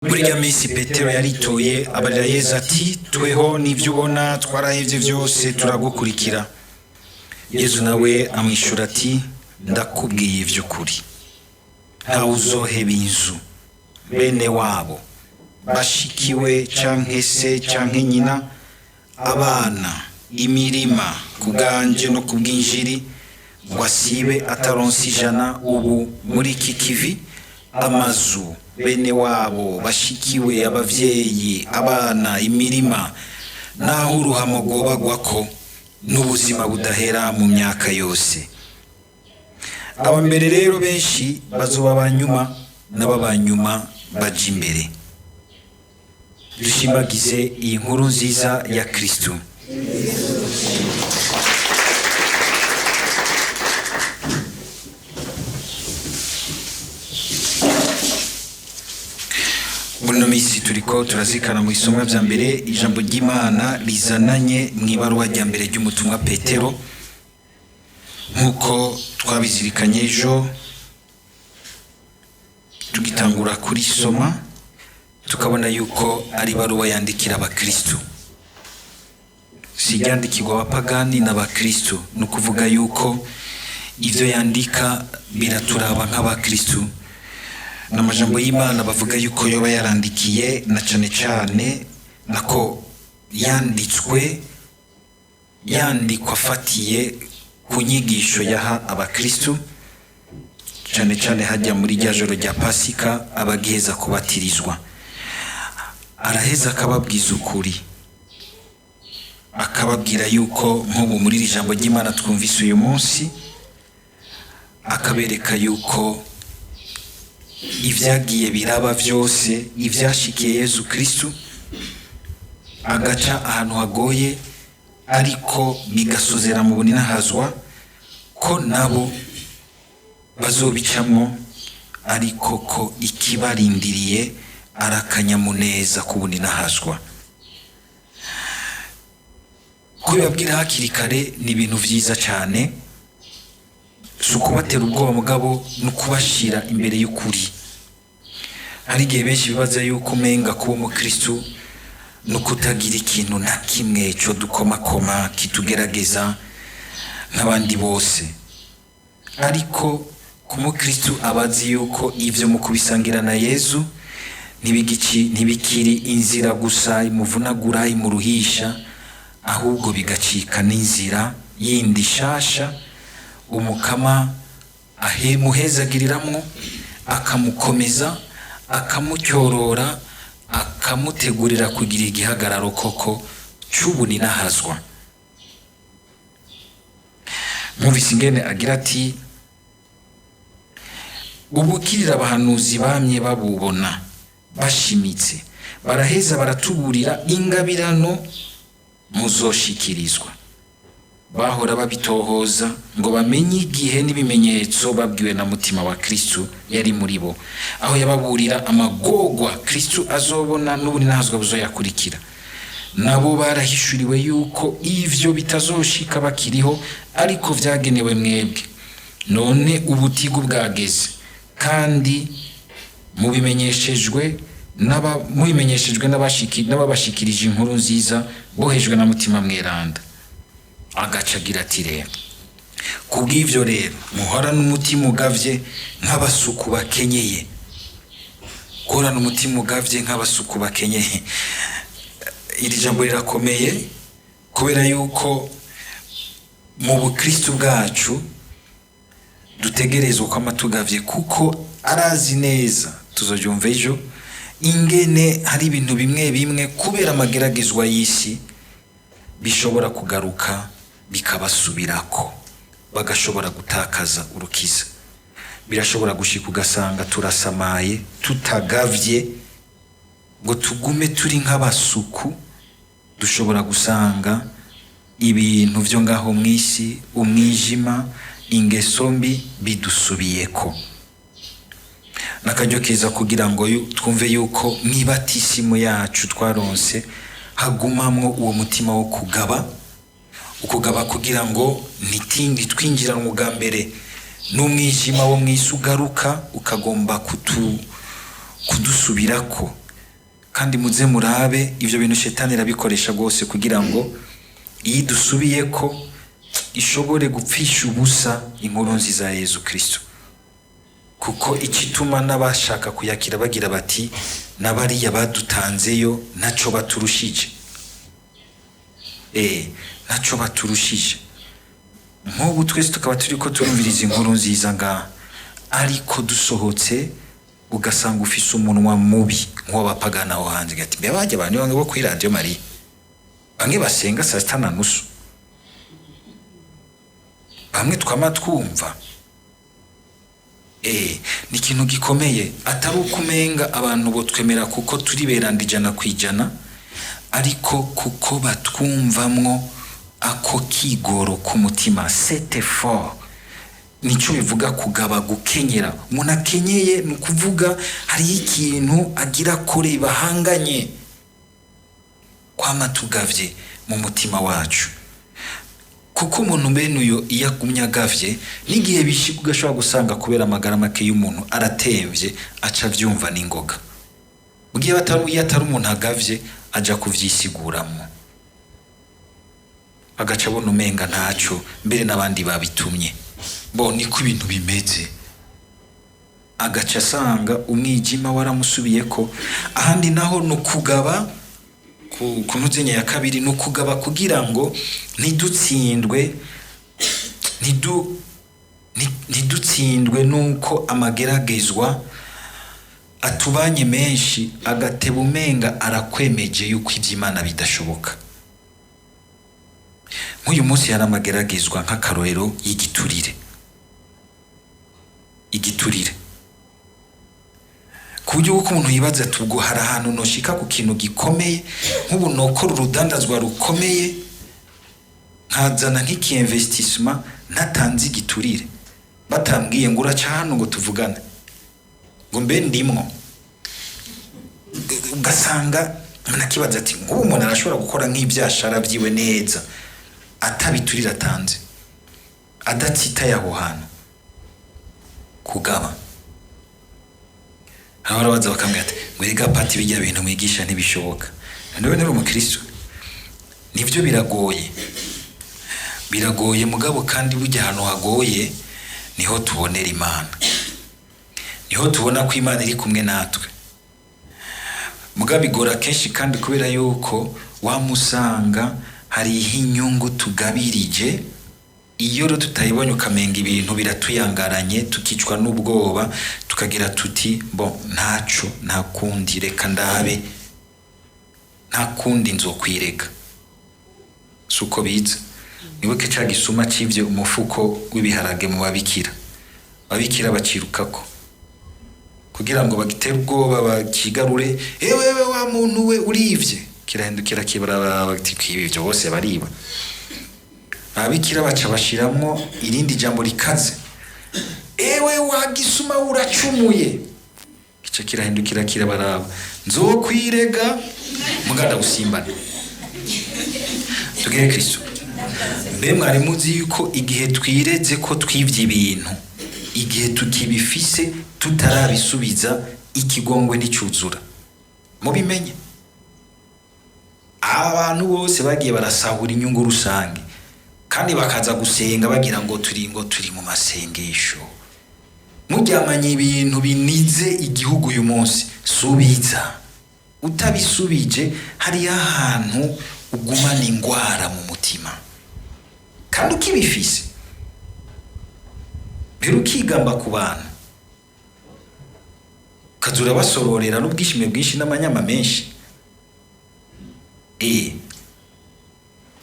Muri rya minsi Petero yaritoye, abarira Yezu ati: "Tweho n'ibyo ubona twarahevye byose turagukurikira." Yezu nawe amwishura ati: "Ndakubwiye ivy'ukuri, ntawe uzoheba inzu, bene wabo, bashikiwe, canke se canke nyina, abana, imirima, ku bwanje no ku bw'injiri, ngo asibe ataronse 100 ubu muri iki kivi: amazu, bene wabo, bashikiwe, abavyeyi, abana, imirima, naho uruhamo rwobagwako, n'ubuzima budahera mu myaka yose. Aba mbere rero benshi bazoba abanyuma, n'ababanyuma baja imbere." Dushimagize iyi nkuru nziza ya Kristo. Muri ino minsi turiko turazirikana mu isomwa vya mbere ijambo ry'Imana rizananye mu ibaruwa rya mbere ry'umutumwa Petero. Nk'uko twabizirikanye ejo tugitangura kurisoma, tukabona yuko ari ibaruwa yandikira abakristu, si iryandikirwa abapagani n'abakristu. Ni ukuvuga yuko ivyo yandika biraturaba nk'abakristu. N'amajambo y'Imana bavuga yuko yoba yarandikiye na cane cane nako yanditswe, yandikwa afatiye ku nyigisho yaha abakristu, cane cane hajya muri rya joro rya Pasika abagiheza kubatirizwa. Araheza akababwiza ukuri, akababwira yuko nk'ubu muri iri jambo ry'Imana twumvise uyu munsi, akabereka yuko ivyagiye biraba vyose, ivyashikiye Yezu Kristu, agaca ahantu hagoye ariko bigasozera mu buninahazwa, ko nabo bazobicamwo, ariko ko ikibarindiriye ari akanyamuneza k'ubuninahazwa. Kubibabwira hakiri kare ni ibintu vyiza cane, si ukubatera ubwoba, mugabo ni ukubashira imbere y'ukuri. Hari igihe benshi bibaza yuko umenga kuba umukristu ni ukutagira ikintu na kimwe co dukomakoma kitugerageza nk'abandi bose, ariko ku mukristu aba azi yuko ivyo mu kubisangira na Yezu ntibikiri inzira gusa imuvunagura, imuruhisha, ahubwo bigacika n'inzira yindi shasha umukama amuhezagiriramwo, akamukomeza, akamutyorora, akamutegurira kugira igihagararo koko c'ubuninahazwa. Mwumvise ingene agira ati: "Ubukirira abahanuzi bamye babubona bashimitse, baraheza baratuburira ingabirano muzoshikirizwa. Bahora babitohoza ngo bamenye igihe n'ibimenyetso babwiwe na mutima wa Kristu yari muri bo, aho yababurira amagorwa Kristu azobona n'ubuninahazwa buzoyakurikira. Nabo barahishuriwe yuko ivyo bitazoshika bakiriho, ariko vyagenewe mwebwe. None ubutigu bwageze, kandi mubimenyeshejwe n'ababashikirije inkuru nziza bohejwe na mutima mweranda." Agaca agira ati: "Rero kubw'ivyo rero muhorane umutima ugavye nk'abasuku bakenyeye." Guhorana umutima ugavye nk'abasuku bakenyeye, iri jambo rirakomeye, kubera yuko mu bukristu bwacu dutegerezwa kwama tugavye, kuko arazi neza, tuzovyumva ejo, ingene hari ibintu bimwe bimwe kubera amageragezwa y'isi bishobora kugaruka bikabasubirako, bagashobora gutakaza urukiza. Birashobora gushika ugasanga turasamaye, tutagavye ngo tugume turi nk'abasuku. Dushobora gusanga ibintu vyo ngaho mw'isi, umwijima, ingeso mbi bidusubiyeko. N'akaryo keza kugira ngo twumve yuko mw'ibatisimu yacu twaronse hagumamwo uwo mutima wo kugaba, ukugaba kugira ngo ntitwinjiranwe ubwa mbere n'umwijima wo mw'isi ugaruka ukagomba kudusubirako. Kandi muze murabe ivyo bintu shetani irabikoresha rwose kugira ngo iyo dusubiyeko ishobore gupfisha ubusa inkuru nziza ya Yezu Kristo, kuko ikituma n'abashaka kuyakira bagira bati n'abariya badutanzeyo ntaco baturushije, ntaco baturushije. Nk'ubu twese tukaba turiko turumviriza inkuru nziza ngaha, ariko dusohotse ugasanga ufise umunwa mubi nk'uw'abapagani aho hanze, gati mbe bajya abantu bamwe bo kuri radiyo Mariya bamwe basenga saa sita na nusu, bamwe twama twumva. Ni ikintu gikomeye, atari uko umenga abantu botwemera kuko turi beranda 100%, ariko kuko batwumvamwo ako kigoro k'umutima, cet effort. Nico bivuga kugaba, gukenyera. Umuntu akenyeye ni ukuvuga hariho ikintu agira kore bahanganye. Kwama tugavye mu mutima wacu, kuko umuntu bene uyo iyo agumye agavye, n'igihe bishika ugashobora gusanga kubera amagara make y'umuntu aratemvye, aca avyumva n'ingoga. Mugihe iyo atari umuntu agavye, aja kuvyisiguramwo, agaca abona umenga ntaco, mbere n'abandi babitumye, bo niko ibintu bimeze, agaca asanga umwijima waramusubiyeko. Ahandi naho ni ukugaba ku ntuzenya ya kabiri, ni ukugaba kugira ngo ntidutsindwe, ntidutsindwe nuko amageragezwa atubanye menshi, agateba umenga arakwemeje yuko iby'Imana bidashoboka. Nk'uyu munsi hari amageragezwa nk'akarorero y'igiturire, igiturire ku buryo bw'uko umuntu yibaza ati ubwo hari ahantu noshika ku kintu gikomeye, nk'ubu nokora urudandazwa rukomeye, nkazana nk'iki investissement ntatanze igiturire, batambwiye ngo uraca hano ngo tuvugane ngo mbe ndimwo. Ugasanga umuntu akibaza ati nk'ubu umuntu arashobora gukora nk'ibyashara byiwe neza atabiturire atanze, adatsitaye aho hantu. Kugaba, aho barabaza bakambwira ati ngo erega pati, bijya bintu mwigisha ntibishoboka. Nawe nturi umukristo, nibyo biragoye, biragoye, mugabo kandi burya ahantu hagoye niho tubonera Imana, niho tubona ko Imana iri kumwe natwe. Mugabo bigora kenshi kandi kubera yuko wamusanga hariho inyungu tugabirije, iyo rero tutayibonye ukamenga ibintu biratuyangaranye, tukicwa n'ubwoba, tukagira tuti bo ntaco, nta kundi, reka ndabe, nta kundi nzokwirega. Si uko biza. Nibuke ca gisuma civye umufuko w'ibiharage mu babikira, ababikira bacirukako kugira ngo bagitere ubwoba bakigarure. Ewewe wa muntu we, urivye! Kirahindukira kibaraba bati kwiba ivyo bose bariba. Ababikira baca bashiramwo irindi jambo rikaze: ewe wa gisuma, uracumuye! Kica kirahindukira kirabaraba: nzokwirega muganda gusimbana. Tugere Kristo. Mbe mwari muzi yuko igihe twireze ko twivye ibintu, igihe tukibifise tutarabisubiza, ikigongwe nticuzura? Mubimenye, abantu bose bagiye barasahura inyungu rusange kandi bakaza gusenga bagira ngo turi mu masengesho, muryamanye ibintu binize igihugu uyu munsi. Subiza. Utabisubije hariyo ahantu ugumana ingwara mu mutima kandi ukibifise, mbere ukigamba ku bantu, ukaza urabasororera n'ubwishime bwinshi n'amanyama menshi.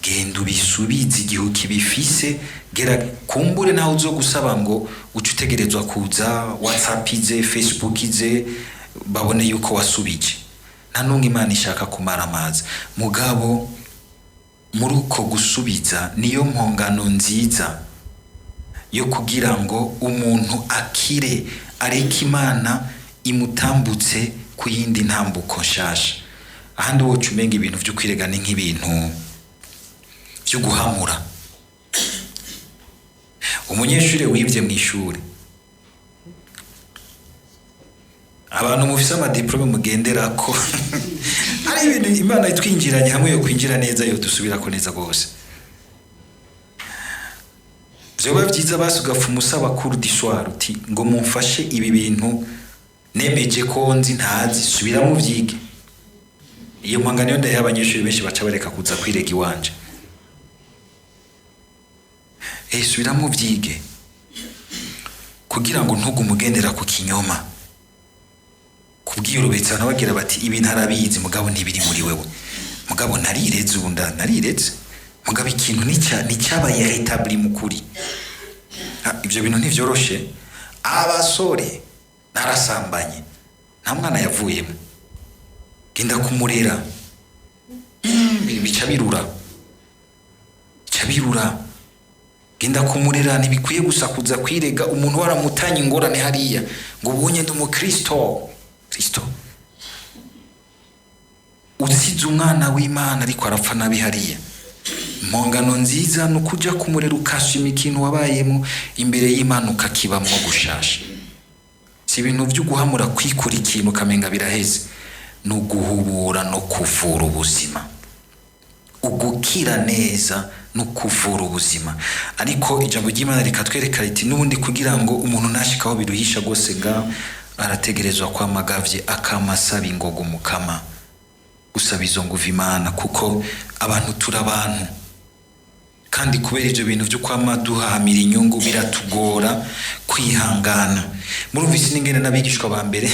Genda ubisubize igihe ukibifise. Gera kumbure nawe uzo gusaba ngo uce utegerezwa kuza WhatsApp ize, Facebook ize, babone yuko wasubije. Nta n'umwe Imana ishaka kumara amazi, mugabo muri uko gusubiza niyo mpongano nziza yo kugira ngo umuntu akire, areke Imana imutambutse ku yindi ntambuko nshasha. Ahandi woca umenga ibintu vyo kwirega ni nk'ibintu vyo guhamura. Umunyeshuri wibye mu ishuri, abantu mufise amadiplome mugenderako, Hari ibintu Imana itwinjiranye hamwe yo kwinjira neza, yo dusubirako neza rwose. Vyoba vyiza basi ugapfa umusaba cours du soir, uti ngo mumfashe ibi bintu nemeje ko nzi ntazi, subiramo uvyige. Iyo mpangano yo ndayiha abanyeshuri benshi baca bareka kuza kwirega iwanje. Subiramo uvyige kugira ngo ntugume ugendera ku kinyoma. Kubwiyurubetsa abantu bagira bati ibi ntarabizi, mugabo ntibiri muri wewe. Mugabo narireze, ubu narireze, mugabo ikintu nicyabaye rétabli mu kuri. Ibyo bintu ntivyoroshe. Abasore, narasambanye, nta mwana yavuyemo, genda kumurera. Bica birura, bica birura. Genda kumurera. Ntibikwiye gusa kuza kwirega umuntu waramutanye ingorane hariya ngo ubonye ndi umukristo. Kristo usize umwana w'Imana ariko arapfa nabi hariya. Impongano nziza ni ukuja kumurera, ukashima ikintu wabayemo imbere y'Imana, ukakibamwo gushasha. Si ibintu byo guhamura kwikura ikintu ukamenga biraheze, ni uguhubura no kuvura ubuzima, ugukira neza no kuvura ubuzima. Ariko ijambo ry'Imana rikatwereka riti n'ubundi kugira ngo umuntu ntashike aho biruhisha rwose, ngaho arategerezwa kwamagavye, akamasaba ingoga umukama, gusaba izo nguvu Imana, kuko abantu turi abantu. Kandi kubera ivyo bintu vyo kwama duhahamira inyungu, biratugora kwihangana. Murumvise n'ingene n'abigishwa ba mbere,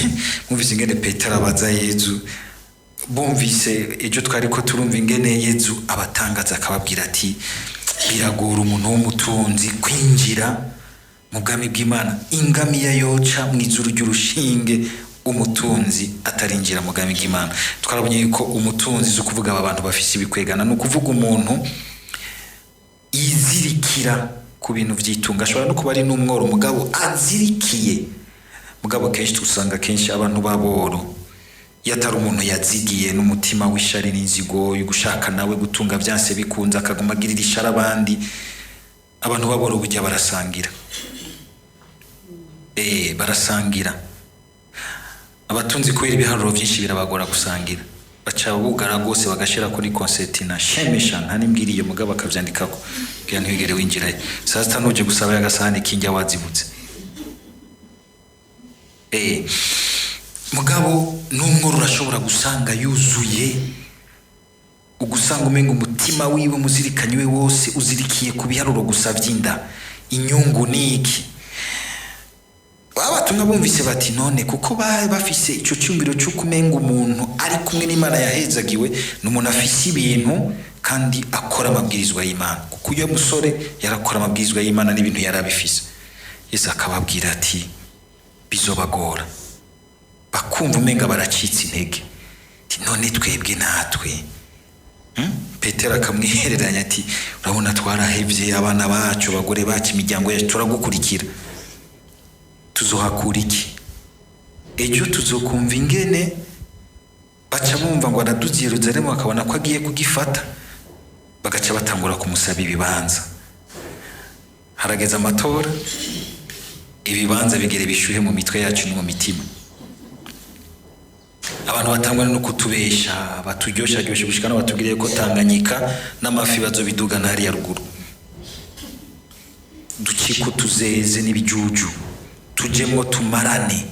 mwumvise ingene Petero abaza Yezu. Bumvise ejo twari ko turumva ingene Yezu abatangaza, akababwira ati biragora umuntu w'umutunzi kwinjira mu bwami bw'Imana, ingamiya yoca mu izuru ry'urushinge umutunzi atarinjira mu bwami bw'Imana. Twarabonye yuko umutunzi si ukuvuga aba bantu bafise ibikwegana, ni ukuvuga umuntu yizirikira ku bintu vy'itunga. Ashobora no kuba ari n'umworo mugabo azirikiye. Mugabo kenshi usanga kenshi abantu b'aboro, iyo atari umuntu yazigiye n'umutima w'ishari n'inzigo yo gushaka nawe gutunga vyanse bikunze, akaguma agirira ishari abandi, abantu b'aboro burya barasangira. Barasangira. Abatunzi kubera ibiharuro vyinshi birabagora gusangira, baca bugara rwose, bagashira kuri concertina shemesha, nta n'imbwiriye, mugabo akavyandikako kugira ntiwigere winjirayo saa sita nuje gusaba agasahani k'indya wazibutse. Mugabo n'umworo urashobora gusanga yuzuye, ugusanga umenga umutima wiwe, umuzirikanyi we wose uzirikiye ku biharuro gusa vy'inda, inyungu niki. Abatumwa bumvise bati none, kuko bari bafise ico cyumviro cy'uko umenga umuntu ari kumwe n'Imana yahezagiwe ni umuntu afise ibintu kandi akora amabwirizwa y'Imana, kuko uyo musore yarakora amabwirizwa y'Imana n'ibintu yari abifise. Yesu akababwira ati bizobagora, bakumva umenga baracitse intege. Ati none twebwe natwe? Petero akamwihereranya ati urabona twarahevye abana bacu, abagore bacu, imiryango yacu, turagukurikira, tuzohakura iki? Ejo tuzokumva ingene baca bumva ngo araduze Yeruzalemu, bakabona ko agiye kugifata, bagaca batangura kumusaba ibibanza. Harageze amatora, ibibanza bigere bishuhe mu mitwe yacu no mu mitima. Abantu batangwa no kutubesha, baturyosharyoshe gushika no batubwire ko Tanganyika n'amafi bazobidugana hariya ruguru, ducike utuzeze n'ibijuju, tujemwo tumarane.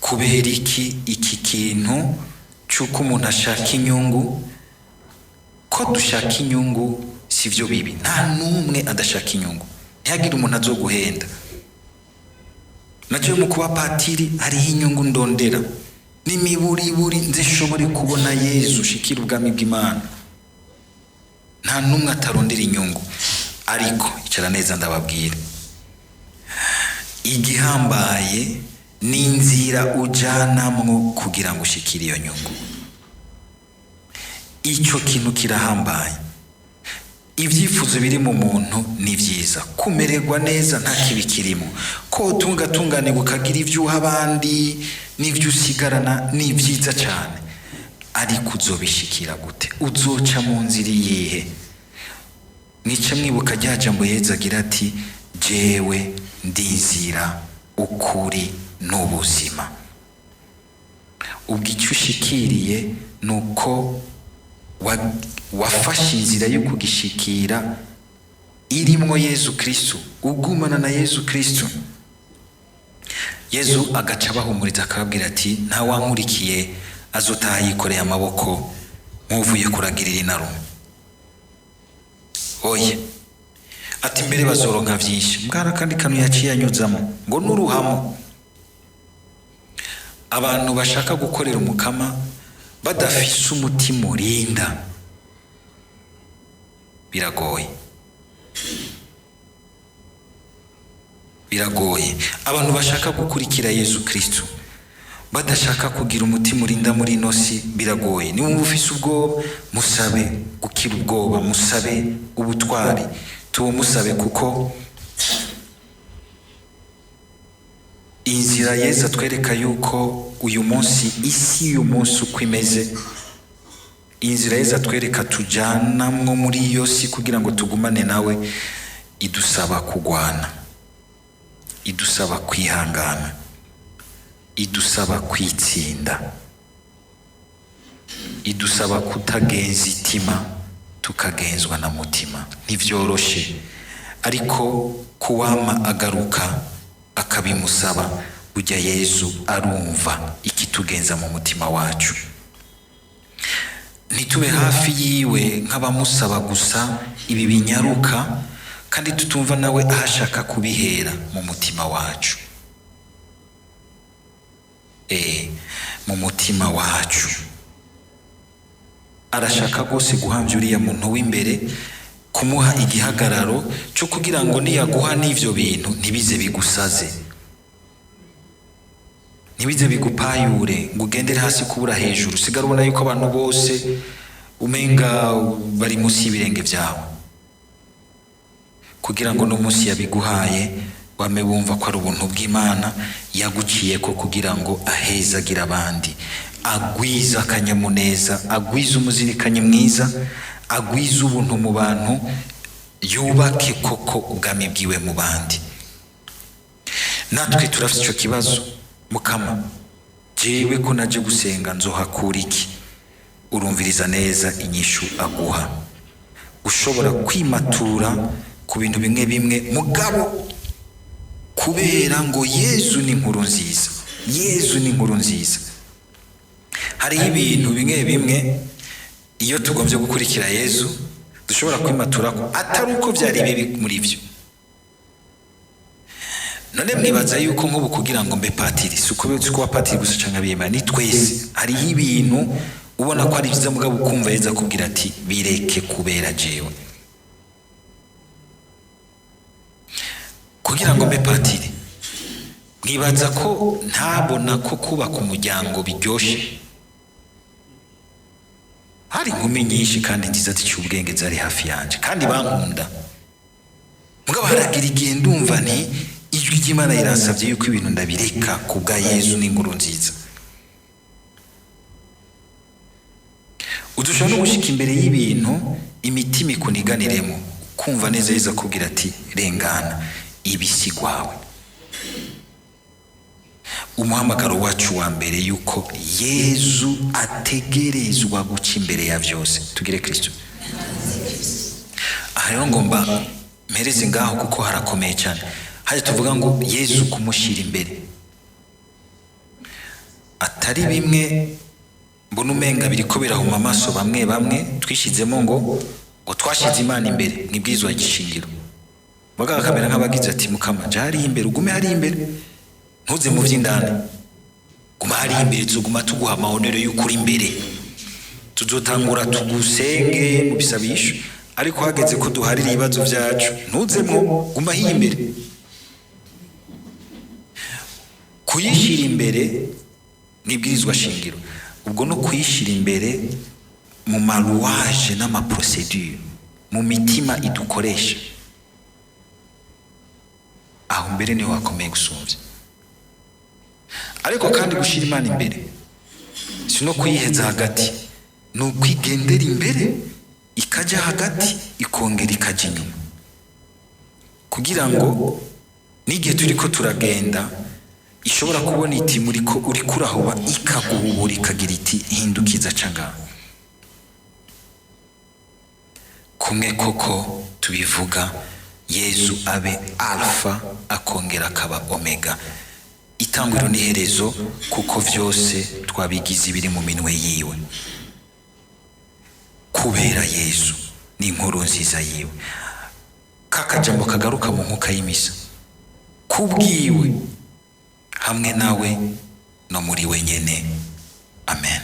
Kubera iki? Iki kintu cy'uko umuntu ashaka inyungu, ko dushaka inyungu si byo bibi, nta n'umwe adashaka inyungu. Ntihagire umuntu azoguhenda. Nacyo mu kuba patiri hariho inyungu ndondera, n'imiburiburi nze nshobore kubona Yezu, ushikira ubwami bw'Imana. Nta n'umwe atarondera inyungu. Ariko icara neza ndababwira, igihambaye ni inzira ujanamwo kugira ngo ushikire iyo nyungu. Icyo kintu kirahambaye. Ibyifuzo biri mu muntu ni byiza, kumererwa neza nta kibi kirimo, ko utungatunganirwa ukagira ibyo uha abandi n'ibyo usigarana ni byiza cyane. Ariko uzobishikira gute? Uzoca mu nzira iyihe? Mwice mwibuka rya jambo Yezu agira ati jewe ndinzira, ukuri n'ubuzima. Ubwo icyo ushikiriye ni uko wafashe inzira yo kugishikira irimwo Yezu Kristu, ugumana na Yezu Kristu. Yezu agaca abahumuriza akababwira ati nta wankurikiye azotaha yikoreye amaboko nk'uvuye kuragirira inarume. Oya, ati mbere bazoronka vyinshi. Mbwara kandi kanu yaciye anyuzamo ngo n'uruhamo. Abantu bashaka gukorera umukama badafise umutima urinda biragoye, biragoye. Abantu bashaka gukurikira Yezu Kristu badashaka kugira umutima urinda muri ino si biragoye. Niba ufise ubwoba, musabe gukira ubwoba, musabe ubutwari, tuwumusabe, kuko inzira Yezu atwereka yuko uyu munsi isi y'uyu munsi uko imeze, inzira Yezu atwereka tujanamwo muri iyo si kugira ngo tugumane nawe, idusaba kugwana, idusaba kwihangana, idusaba kwitsinda, idusaba kutagenza itima tukagenzwa na mutima. Ntivyoroshe, ariko kuwama agaruka akabimusaba, burya Yezu arumva ikitugenza mu mutima wacu. Ntitube hafi yiwe nk'abamusaba gusa ibi binyaruka, kandi tutumva nawe ahashaka kubihera mu mutima wacu. Mu mutima wacu arashaka rwose guhamvya uriya muntu w'imbere, kumuha igihagararo cyo kugira ngo niyaguha n'ivyo bintu ntibize bigusaze, ntibize bigupayure ngo ugendere hasi kubura hejuru. Sigara ubona yuko abantu bose umenga bari munsi y'ibirenge vyawe, kugira ngo no munsi yabiguhaye wame bumva ko ari ubuntu bw'Imana yaguciyeko kugira ngo ahezagire abandi, agwize akanyamuneza, agwize umuzirikanyi mwiza, agwize ubuntu mu bantu, yubake koko ubwami bwiwe mu bandi. Natwe turafite ico kibazo. Mukama, jewe ko naje gusenga nzohakura iki? Urumviriza neza inyishu aguha. Ushobora kwimatura ku bintu bimwe bimwe, mugabo kubera ngo Yezu ni inkuru nziza, Yezu ni inkuru nziza. Hariho ibintu bimwe bimwe iyo tugombye gukurikira Yezu dushobora kwimatura ko atari uko byari bibi muri byo. None mwibaza yuko nk'ubu kugira ngo mbe patiri, si uko kuba patiri gusa canke abiyemera, ni twese. Hariho ibintu ubona ko ari vyiza, mugabo ukumva Yezu akubwira ati bireke kubera jewe. Kugira ngo mbe patiri, mwibaza ko ntabona ko kubaka umuryango biryoshe? Hari inkumi nyinshi kandi nziza ziciye ubwenge zari hafi yanje kandi bankunda, mugabo haragira igihe ndumva nti ijwi ry'Imana riransabye yuko ibintu ndabireka ku bwa Yezu n'inkuru nziza. Udushobora no gushika imbere y'ibintu imitima ikuniganiremo, kumva neza Yezu akubwira ati rengana ibisigwawe. Umuhamagaro wacu wa mbere yuko Yezu ategerezwa guca imbere ya vyose. Tugire Kristo. Aha rero ngomba mpereze ngaho kuko harakomeye cyane. Hajya tuvuga ngo Yezu kumushira imbere atari bimwe mbona umenga biriko birahuma amaso bamwe bamwe twishizemo ngo twashize Imana imbere mwibwirizwa gishingiro, bagabo kamera nk'abagize ati mukama ja hari imbere, ugume hari imbere, ntuze mu vy'indani, guma hari imbere, tuzoguma tuguha amahonero y'ukuri imbere, tuzotangura tugusenge mu bisabisho, ariko hageze ko duharira ibibazo vyacu ntuzemwo, guma hiyo imbere. Kuyishira imbere mwibwirizwa shingiro, ubwo no kuyishira imbere mu maruwaje n'amaprocedure, mu mitima idukoresha, aho mbere niho hakomeye gusumvya. Ariko kandi gushira Imana imbere si no kuyiheza hagati, ni ukwigendera imbere ikajya hagati ikongera ikajya inyuma, kugira ngo n'igihe turiko turagenda Ishobora kubona iti muriko uriko urahuba, ikaguhubura, ikagira iti hindukiza ca ngaha. Kumwe koko tubivuga, Yezu abe Alfa akongera akaba Omega, itanguriro n'iherezo, kuko vyose twabigize ibiri mu minwe yiwe. Kubera Yezu n'inkuru nziza yiwe, kakajambo kagaruka mu nkuka y'imisa, kubwiwe, hamwe nawe no muri we nyene. Amen.